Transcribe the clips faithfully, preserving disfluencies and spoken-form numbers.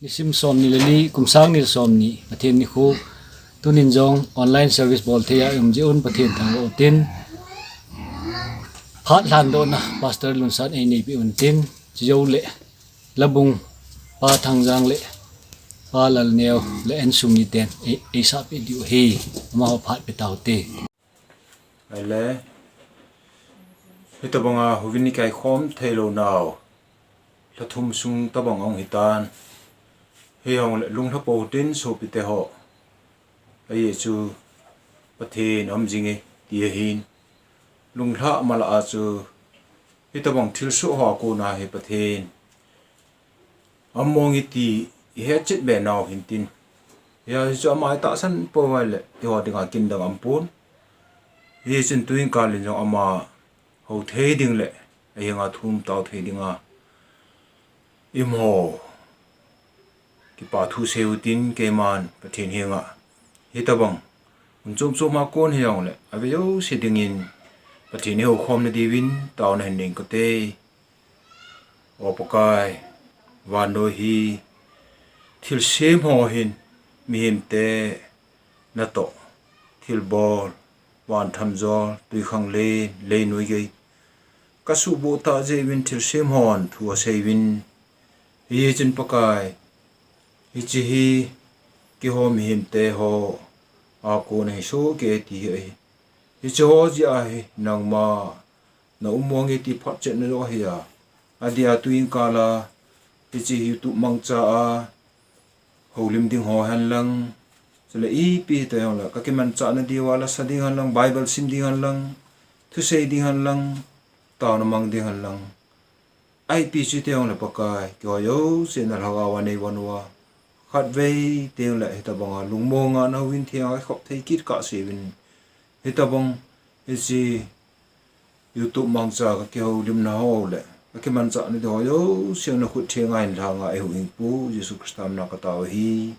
Nisim som ni le li, kum sang ni le som ni, Pathen nikho. Tunin jong online service bol thei a i um jeh un Pathen thangvah u tin, phat lhandohna Pastor Lunsat ei neipi un tin, chujou le Labung Pa Thangjang le Pa Lalneo le insung miten ei, ei sapeh diu ahi. Amaho phat pe tau te. Ahile, hitabanga houin i kaikhom theilou nau, lha thum sung tabang ahung hitan. Hijongle lunglha pou hitin sopite ho. Ajeh chu Pathen aum jing e ti ahin. Lunglha mala a chu hitabang thilsoh ho a kona hi Pathen aum mong e ti i hetchet be nau hintin. Hijeh chun ama i tahsan pou ahile, eiho dinga kin dang aumpon. Hijeh chun tuin kalin jong ama hou thei ding le, ahenga thum tao thei dinga i um ho kipa thu sei u tin keiman Pathen henga hitabang hun chom chom a kon hijongle, ave jouse dingin Pathen i houkhomna diuvin taona hin nei kate. O Pakai, vannoi hi thilsem ho hin mihemte natoh, thilbol, van thamjol, twikhanglen, leinoi gei, kasuhboh tah jeh uvin thilsem hon thu asei uvin. Hijeh chun Pakai, hiche hi keiho mihemte ho a kona hi sohkei ti hi ahi. Hiche ho jeh a hi nangma na um mong e ti photchetna joh ahi a. Adeh a tuin kal a hiche YouTube mangcha a houlim ding ho hen lang, chule ipi ti jongle ka kimanchahna diuva lasa ding hen lang, Bible sim ding hen lang, thusei ding hen lang, taona mang ding hen lang, ipi chu ti jongle Pakai, keiho jouse na lhagao a nei von uva, khatvei ti jongle hitabanga lungmonga na houin thenga i khop thei kit kahse uvin. Hitabang hiche YouTube mangcha ka kihoulimna ho le ka kimanchahna diu ho jouse na khut thenga hin lhanga ei houin Pu Jesu Christa mina ka tao ahi.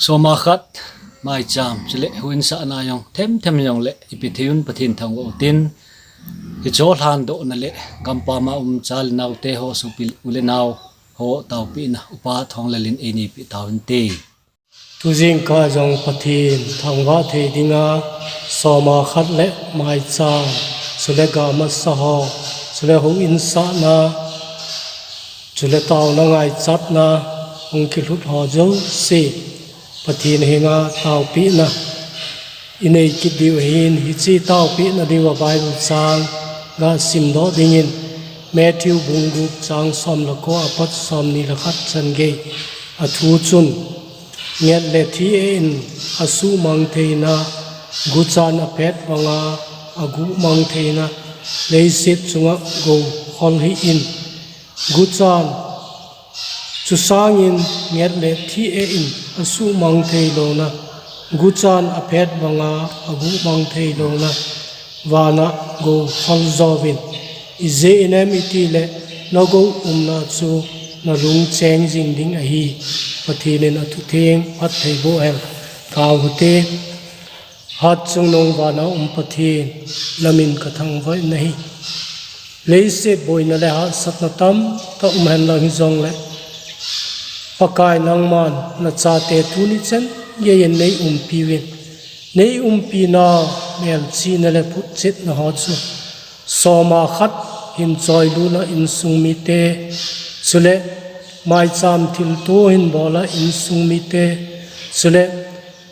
Soma khat, maicham, chule huin sahna jong, themthem jong le, ipi thei un Pathen thangvah utin, hicho lhandohna le, gampam a um cha le naote ho, sopi u le nao ho, taopina, upa Thonglel in eini peh tauvinte. Tujingkah jong Pathen thangvah thei dinga, soma khat le maicham, chule gamasa ho, chule huin sahna, chule taona ngaichatna, hung kilhut ho jouse, Pathen henga taopina inei kit diu ahin, hiche taopina diuva Bible chang gasimdoh dingin, Matthew bung gup chang som le ko apat somni le khat chan gei athu chun, nget le thi eh in asuhmang theina, guchan aphet vanga aguhmang theina, leiset chunga gou khol hih in, guchan, chusangin nget le thi eh in asuhmang theilouna, guchan aphet vanga aguhmang theilouna, vana gou khol jouvin, ijeh inem itile nagou umna chu nalung cheng jing ding ahi. Pathen in athutheng phatthei boh hen. Kang hute. Hatchungnung vana um Pathen, namin kathangvah in ahi. Leiset boina le hahsatna tamtah um henlang hijongle, Pakai nangman nachate tuni chan geiyin neiumpiuvin, neiumpinau melchihna le photchetna ho chu, soma khat hin choilutna insung mite, chule maicham thilto hin bola insung mite, chule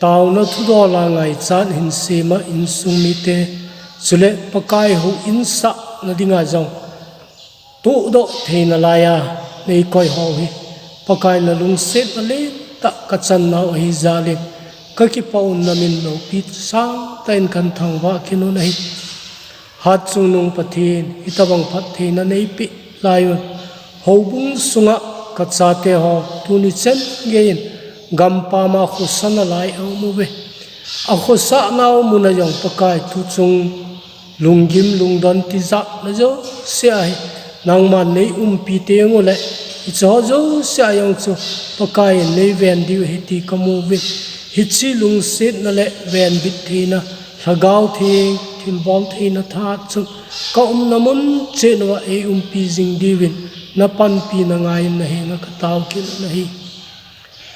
taona thudola ngaichat hin sema insung mite, chule Pakai houin sahna dinga jong tohdoh theina laiya neikoi ho hi, Pakai nalungsetna lentah kachannau ahi jalin, kakipah un namin loupi sangtah in kahin thangvah kit un ahi. Hatchungnung Pathen, hitobang phattheina neipeh laiyun, houbung sunga kachate ho tuni chan geiyin gampama khosa nalai aum uve. Akhosah nau muna jong Pakai tuchung lunggim lungdon tijatna jouse ahi, nangman neiumpi tengule, hicheho jouse a jong chu Pakaiyin neiven diu ahi ti kamu uvin. Hiche lungsetna le venbit theina, Lhagao Theng thilbol theina thahat chun, kaumna mun chenuva eiumpi jing diuvin, napanpina ngaiyin nahenga katao kit un ahi.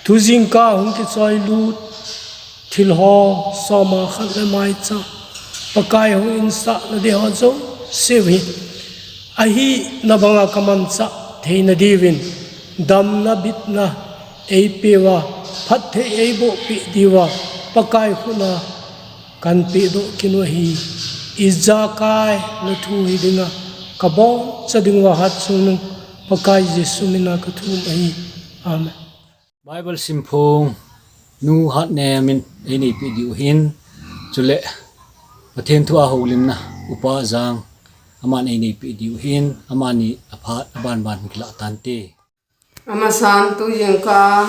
Tujingkah hung kichoilut thilho, soma khat le maicham, Pakai houin sahna ding ho jouse hi, ahina banga kamanchah theina diuvin, damna bitna eipeuva, phatthei eibohpeh diuva, Pakai khutna Kan pehdoh kit u ahi. Ijakai nathu hidinga kaboncha diuva hatchungnung Pakai Jesu mina kathum ahi. Amen. Bible simphong Nu Hatnem in eineipeh diu ahin, chule Pathen thu a houlimna Upa Jang aman eineipeh diu ahin, amani aphat abanban kilah tante. Amasan tu jingkah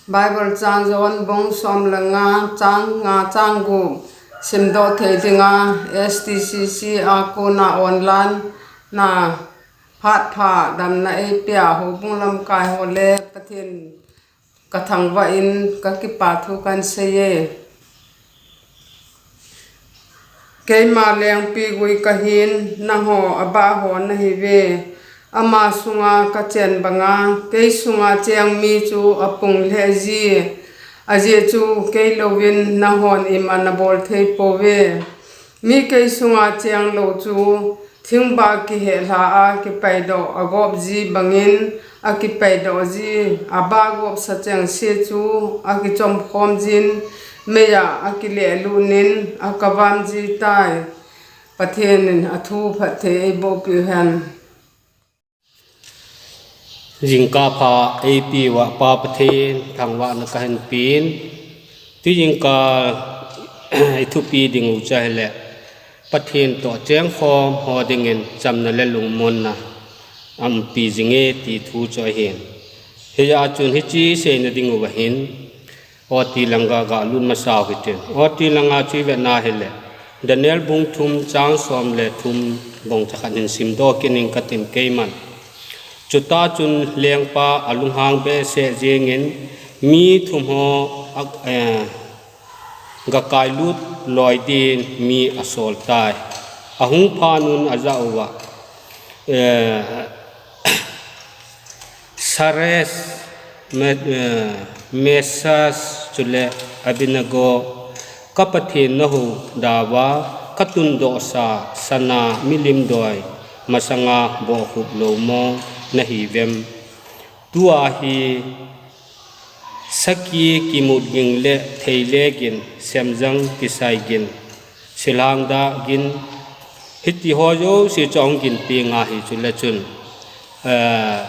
Bible chang John bung som le nga chang nga chang gup simdoh thei dinga S T C C a kona online na phat pha damna eipea houbung lamkai ho le Pathen kathangvah in kakipa thu kahin seiye. Keima lengpi gui kahin, nangho abah ho nahiuve. Ama sunga kachen banga kei sunga cheng mi chu apung lheh ji. Ajeh chu kei louvin nanghon ima nabol thei pouve. Mi kei sunga cheng lou chu thingbah kihehlha a kipaidoh agop ji bangin akipaidoh ji, abah gopsa chengse chu akichomkhom jin, meiya akilehlut in akavam ji tai. Pathen in athu phatthei eibohpeh hen. Jingkah pha eipeuva Pa Pathen thangvahna kahin pen. Tu jingkah ithupi dingu chu ahile, Pathen toh chengkhom ho dingin chamna le lungmonna aumpi jinge ti thu chu ahin. Hijeh chun hiche seina dinguva hin, Oti langa galut masau hitin. Oti langa chu ivetna hile, Daniel bung thum chang som le thum bong chakhat hin simdoh kit ning katin keiman. Chuta chun lengpa alunghang behseh jengin mi thum ho a, eh, gakailut loi din mi asol tai. Ahung phat un ajah uva, eh, Sares, Me-, eh, Mesas chule Abednego, ka Pathen nahou dauva katundohsa sana milim doi masanga bohkhup lou mong nahiuvem? Tua hi sakhi kimut ging le theile gin, semjang kisai gin, silhang dah gin, hiti ho jouse chu ahung gin teng ahi chule chun, eh,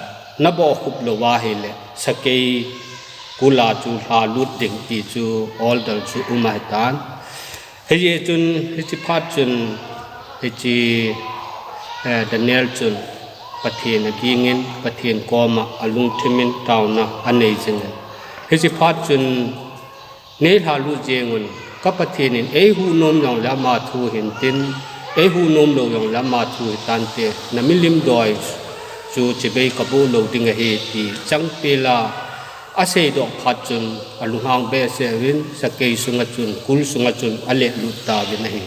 nabohkhup louva ahile, sakei kula chu lhalut ding ti chu order chu um ahitan. Hijeh chun, hiche phat chun, hiche, eh, Daniel chun Pathen agingin, Pathen koma alungthimin taona anei jingin. Hiche phat chun, nei lhalut jengun, ka Pathen in eihuh nom jongle ama thu hintin, eihuh nom lou jongle ama thu hitante, na milim doi chu chibai kaboh lou ding ahi ti changpela aseidoh phat chun, alunghang behseh uvin, sakei sunga chun, kul sunga chun, alehlut tauvin ahi.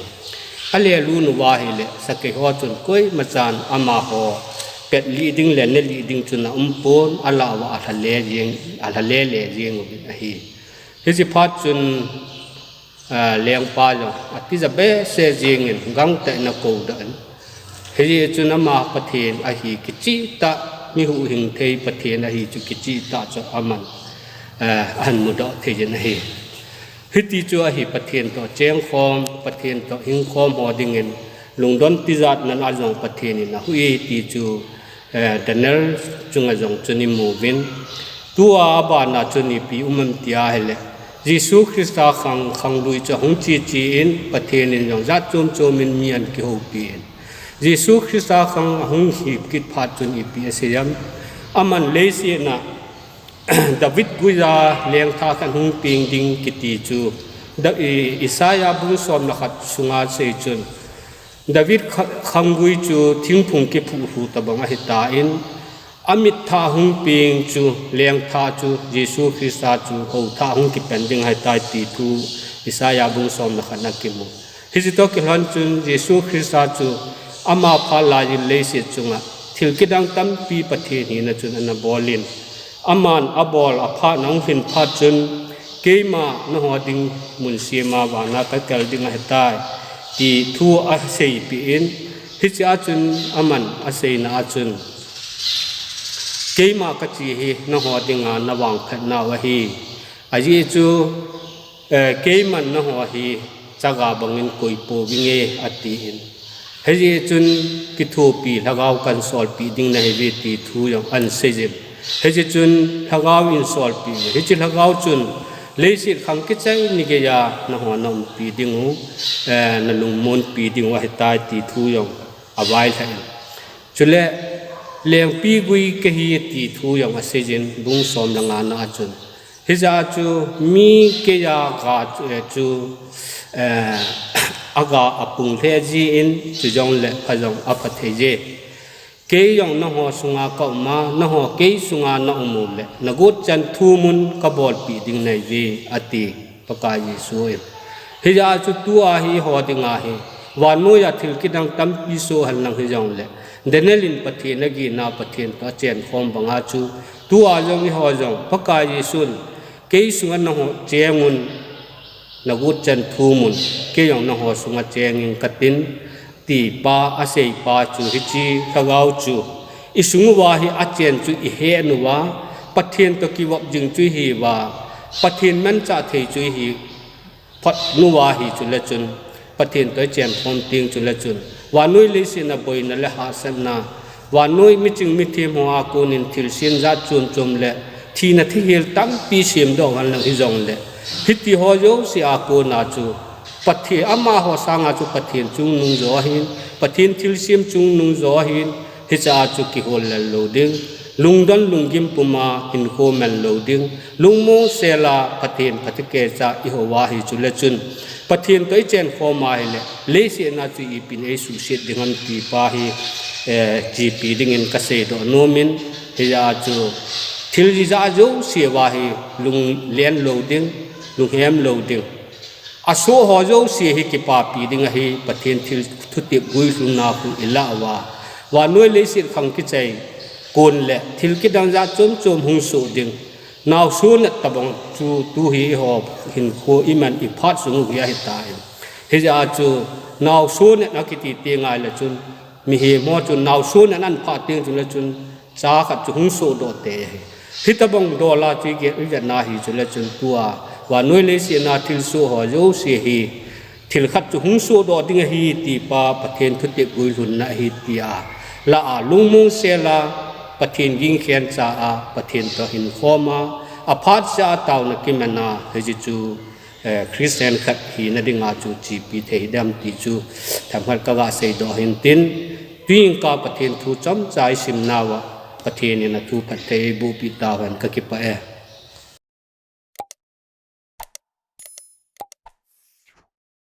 Alehlut uva ahile, sakei ho chun, koimachan amaho, petlih ding le nelih ding chun aumpon, alah uva alhale jeng, alhale le jeng uvin ahi. Hiche phat chun, Ah, lengpa jong, atija behseh jengin gangtah in akou doh in. Hijeh chun ama Pathen ahi kicheh tah, mi huhhing thei Pathen ahi chu kicheh tah chu aman, eh, ahin mudoh thei jin ahi. Hiti chu ahi Pathen toh chengkhom, Pathen toh hingkhom ho dingin lungdon tijat nan a jong Pathen in ahuh e ti chu eh, Daniel chunga jong chun imuvin. Tua abana chun ipi um em tia ahile, Jesu Christa khang, khanglui chu ahung che che in, Pathen in jong jat chom chom in mi ahin kihoupi in. Jesu Christa khang ahung hip kit phat chun ipi asei em? Aman leiset a David guija lengtha khat hung peng ding kiti chu, Da-, I-, Isaiah bung som le khat sunga sei chun, David kha-, khanggui chu thingphung kiphuh lhu tabang ahitan, amit thah hung peng chu, lengtha chu, Jesu Christa chu, hou thah hung kipen ding ahitai ti thu, Isaiah bung som le khat na kimu. Hiche toh kilhon chun, Jesu Christa chu, ama phat laiyin leiset chunga, thil kidang tampi Pathen hina chun ana bolin, aman abol aphat na hung lhin phat chun, keima nangho ding mun sema vana kakal ding ahitai, ti thu aseipeh in, hiche a chun aman aseina a chun, keima kache hi nangho dinga navangphat nau ahi. Ajeh chu, eh, keiman nangho hi taga bangin koi pouvinge atin. Hijeh chun kithopi lhagao kahin solpeh ding nahiuve ti thu jong ahin seijin. Hijeh chun lhagao in solpeh uve. Hiche lhagao chun leiset khang kichai ni geiya nangho naumpi dingu, eh, nalungmonpi dingu ahitai ti thu jong availhah in. Chule lengpi gui kahi ti thu jong aseijin bung som le nga na a chun. Hijeh a chu mi keiya ga chu, eh, chu, eh, aga apung lheh jin, chujongle pha jong apha thei je. Kei jong nangho sunga kauma, nangho kei sunga naum u le, nagot chan thumun kabolpeh ding nahiuve, ati Pakai Jesu in. Hijeh a chu tua hi eiho dinga hi vannoiya thil kidang tampi soh henlang hijongle, Daniel in Pathen agihna Pathen toh achenkhom banga chu, tua jong eiho jong Pakai Jesun, kei sunga nangho chengun, nagot chan thumun, kei jong nangho sunga chengin katin, ti pa asei pa chu hiche lhagao chu isung uva hi achen chu ihet uva, Pathen toh kivop jing chu ihiuva, Pathen manchah thei chu ihi phot uva hi chule chun, Pathen toh ichenkhom teng chule chun, vannoi leiset a boina le hahsatna, vannoi miching mithem ho a konin thilsem jat chom chom le thina thihel tampi semdoh henlang hijongle, hitiho jouse a kona chu Pathen, amaho sanga chu Pathen chungnung jo ahin, Pathen thilsem chungnung jo ahin, hichea chu kihol lel lou ding, lungdon lunggim puma hinkho man lou ding, lungmong sela Pathen phatechan ihouva hi chule chun, Pathen toh ichenkhom ahile, leiset a chu ipin eisuhset ding ham ti pa hi, eh, chepi dingin kaseidoh nomin, hijeh a chu thil ijat jouse uva hi lunglen lou ding, lunghem lou ding. Asoh ho jouse hi kipapi ding ahi, Pathen thil thutep guilhunna khu ilah uva, vannoi leiset khang kichai kon le thil kidang jat chom chom hung soh ding. Naosoh nat tabang chu tu hi eiho hinkho iman iphat sung u hi ahitai. Hijeh a chu naosoh nat akiti teng ahile chun, mihem ho chu naosoh nat ahin phah teng chule chun, cha khat chu hung sohdoh tei ahi. Hitobang dola chu ivetna hi chule chun tua vannoi leiset a thilsoh ho jouse hi thil khat chu hung sohdoh ding ahi ti pa Pathen thutep guilhunna ahi tia lah a lungmong sela, Pathen gingkhen cha a, Pathen toh hinkhoma, aphat seh a taona kimana, hiche chu, eh, Christian khat hina dinga chu chepi thei hidem ti chu themkhat kaga seidoh hintin, tuingka Pathen thu chomcha isimnauva Pathen in athu phatthei eibohpeh tauhen, kakipah e.